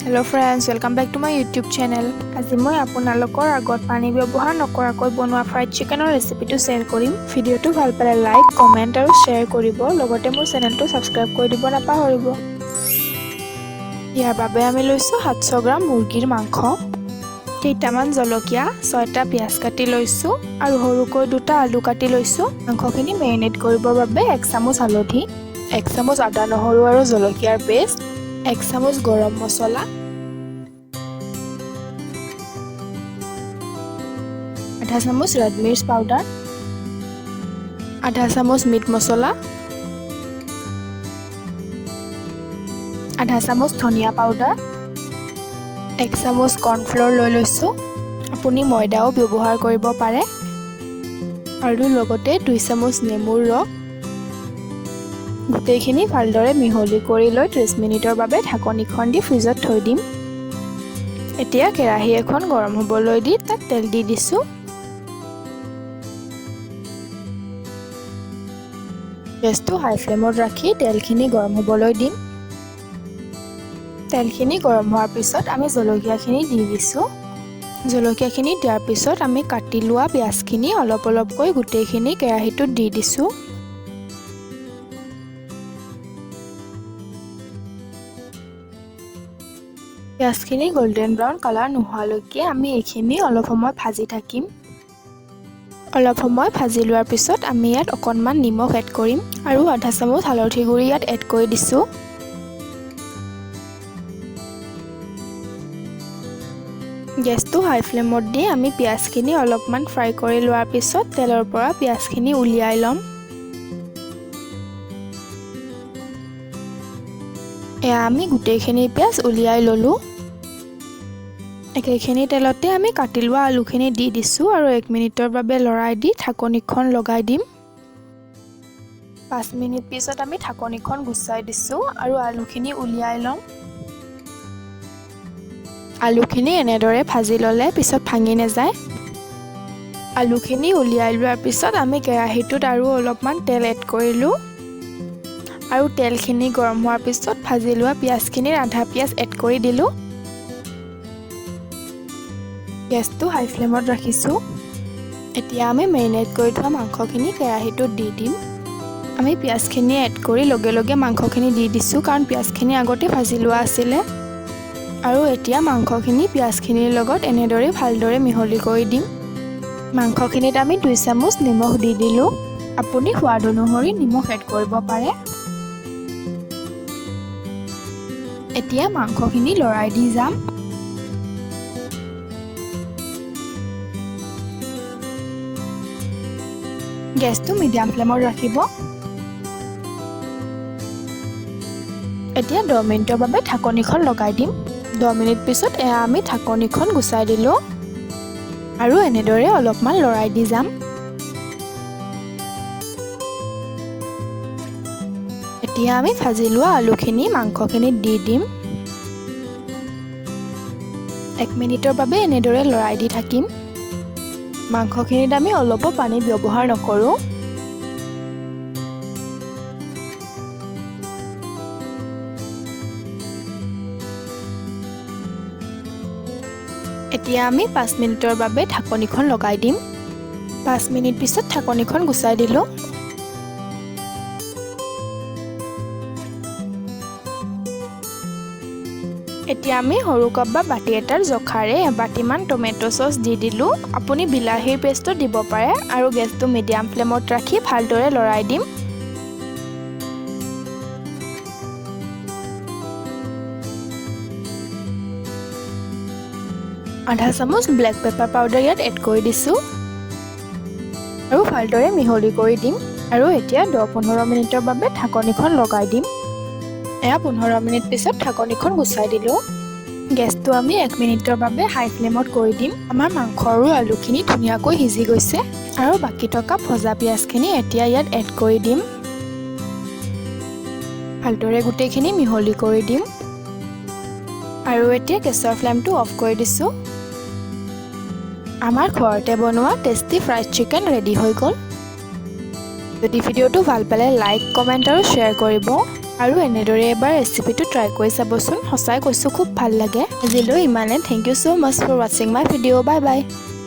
Hello friends, welcome back to my YouTube channel. আজি মই আপোনালোকৰ আগত পানী ব্যৱহাৰ নকৰাকৈ বনোৱা ফ্ৰাইড চিকেনৰ ৰেচিপিটো শ্বেয়াৰ কৰিম। ভিডিঅ'টো ভাল পালে লাইক, কমেণ্ট আৰু শ্বেয়াৰ কৰিব। লগতে মোৰ চেনেলটো ছাবস্ক্ৰাইব কৰি দিব নাপাহৰিব। ইয়াৰ বাবে আমি লৈছোঁ 700 গ্ৰাম মুৰ্গীৰ মাংস, কেইটামান জলকীয়া, ছয়টা পিঁয়াজ কাটি লৈছোঁ আৰু সৰুকৈ দুটা আলু কাটি লৈছোঁ। মাংসখিনি মেৰিনেট কৰিবৰ বাবে 1 চামুচ হালধি, 1 চামুচ আদা, নহৰু আৰু জলকীয়াৰ পেষ্ট, 1 চামুচ গৰম মছলা, আধা চামুচ ৰেড মিৰ্চ পাউডাৰ, আধা চামুচ মিট মছলা, আধা চামুচ ধনিয়া পাউডাৰ, 1 চামুচ কৰ্ণফ্ল'ৰ লৈ লৈছোঁ। আপুনি ময়দাও ব্যৱহাৰ কৰিব পাৰে। আৰু লগতে 2 চামুচ নেমুৰ ৰস। গোটেইখিনি ভালদৰে মিহলি কৰি লৈ 30 মিনিটৰ বাবে ঢাকনিখন দি ফ্ৰিজত থৈ দিম। এতিয়া কেৰাহী এখন গৰম হ'বলৈ দি তাত তেল দি দিছোঁ। গেছটো হাই ফ্লেমত ৰাখি তেলখিনি গৰম হ'বলৈ দিম। তেলখিনি গৰম হোৱাৰ পিছত আমি জলকীয়াখিনি দি দিছোঁ। জলকীয়াখিনি দিয়াৰ পিছত আমি কাটি লোৱা পিঁয়াজখিনি অলপ অলপকৈ গোটেইখিনি কেৰাহীটোত দি দিছোঁ। পিঁয়াজখিনি গল্ডেন ব্ৰাউন কালাৰ নোহোৱালৈকে আমি এইখিনি অলপ সময় ভাজি থাকিম। অলপ সময় ভাজি লোৱাৰ পিছত আমি ইয়াত অকণমান নিমখ এড কৰিম আৰু আধা চামুচ হালধি গুড়ি ইয়াত এড কৰি দিছোঁ। গেছটো হাই ফ্লেমত দি আমি পিঁয়াজখিনি অলপমান ফ্ৰাই কৰি লোৱাৰ পিছত তেলৰ পৰা পিঁয়াজখিনি উলিয়াই ল'ম। এয়া আমি গোটেইখিনি পিঁয়াজ উলিয়াই ল'লোঁ। একেখিনি তেলতে আমি কাটি লোৱা আলুখিনি দি দিছোঁ আৰু 1 মিনিটৰ বাবে লৰাই দি ঢাকনিখন লগাই দিম। 5 মিনিট পিছত আমি ঢাকনিখন গুচাই দিছোঁ আৰু আলুখিনি উলিয়াই ল'ম। আলুখিনি এনেদৰে ভাজি ল'লে পিছত ভাঙি নাযায়। আলুখিনি উলিয়াই লোৱাৰ পিছত আমি কেৰাহীটোত আৰু অলপমান তেল এড কৰিলোঁ আৰু তেলখিনি গৰম হোৱাৰ পিছত ভাজি লোৱা পিঁয়াজখিনিৰ আধা পিঁয়াজ এড কৰি দিলোঁ। গেছটো হাই ফ্লেমত ৰাখিছোঁ। এতিয়া আমি মেৰিনেট কৰি থোৱা মাংসখিনি কেৰাহীটোত দি দিম। আমি পিঁয়াজখিনি এড কৰি লগে লগে মাংসখিনি দি দিছোঁ, কাৰণ পিঁয়াজখিনি আগতে ভাজি লোৱা আছিলে। আৰু এতিয়া মাংসখিনি পিঁয়াজখিনিৰ লগত এনেদৰে ভালদৰে মিহলি কৰি দিম। মাংসখিনিত আমি 2 চামুচ নিমখ দি দিলোঁ। আপুনি সোৱাদ অনুসৰি নিমখ এড কৰিব পাৰে। এতিয়া মাংসখিনি লৰাই দি যাম। গেছটো মিডিয়াম ফ্লেমত ৰাখিব। এতিয়া 10 মিনিটৰ বাবে ঢাকনিখন লগাই দিম। 10 মিনিট পিছত এয়া আমি ঢাকনিখন গুচাই দিলোঁ আৰু এনেদৰে অলপমান লৰাই দি যাম। এতিয়া আমি ভাজি লোৱা আলুখিনি মাংসখিনিত দি দিম। 1 মিনিটৰ বাবে এনেদৰে লৰাই দি থাকিম। মাংসখিনিত আমি অলপো পানী ব্যৱহাৰ নকৰোঁ। এতিয়া আমি 5 মিনিটৰ বাবে ঢাকনিখন লগাই দিম। 5 মিনিট পিছত ঢাকনিখন গুচাই দিলোঁ। এতিয়া আমি সৰু কাপ বা বাতি এটাৰ জোখাৰে এবাটিমান টমেট' চচ দি দিলোঁ। আপুনি বিলাহীৰ পেষ্টো দিব পাৰে। আৰু গেছটো মিডিয়াম ফ্লেমত ৰাখি ভালদৰে লৰাই দিম। আধা চামুচ ব্লেক পেপাৰ পাউডাৰ ইয়াত এড কৰি দিছোঁ আৰু ভালদৰে মিহলি কৰি দিম। আৰু এতিয়া 10-15 মিনিটৰ বাবে ঢাকনিখন লগাই দিম। এয়া 15 মিনিট পিছত ঢাকনিখন গুচাই দিলোঁ। গেছটো আমি 1 মিনিটৰ বাবে হাই ফ্লেমত কৰি দিম। আমাৰ মাংস আৰু আলুখিনি ধুনীয়াকৈ সিজি গৈছে আৰু বাকী থকা ভজা পিঁয়াজখিনি এতিয়া ইয়াত এড কৰি দিম। ভালদৰে গোটেইখিনি মিহলি কৰি দিম আৰু এতিয়া গেছৰ ফ্লেমটো অফ কৰি দিছোঁ। আমাৰ ঘৰতে বনোৱা টেষ্টি ফ্ৰাইড চিকেন ৰেডি হৈ গ'ল। যদি ভিডিঅ'টো ভাল পালে লাইক, কমেণ্ট আৰু শ্বেয়াৰ কৰিব। আৰু এনেদৰে এবাৰ ৰেচিপিটো ট্ৰাই কৰি চাবচোন। সঁচাই কৈছোঁ, খুব ভাল লাগে। আজিলৈ ইমানে। Thank you so much for watching my video. Bye bye.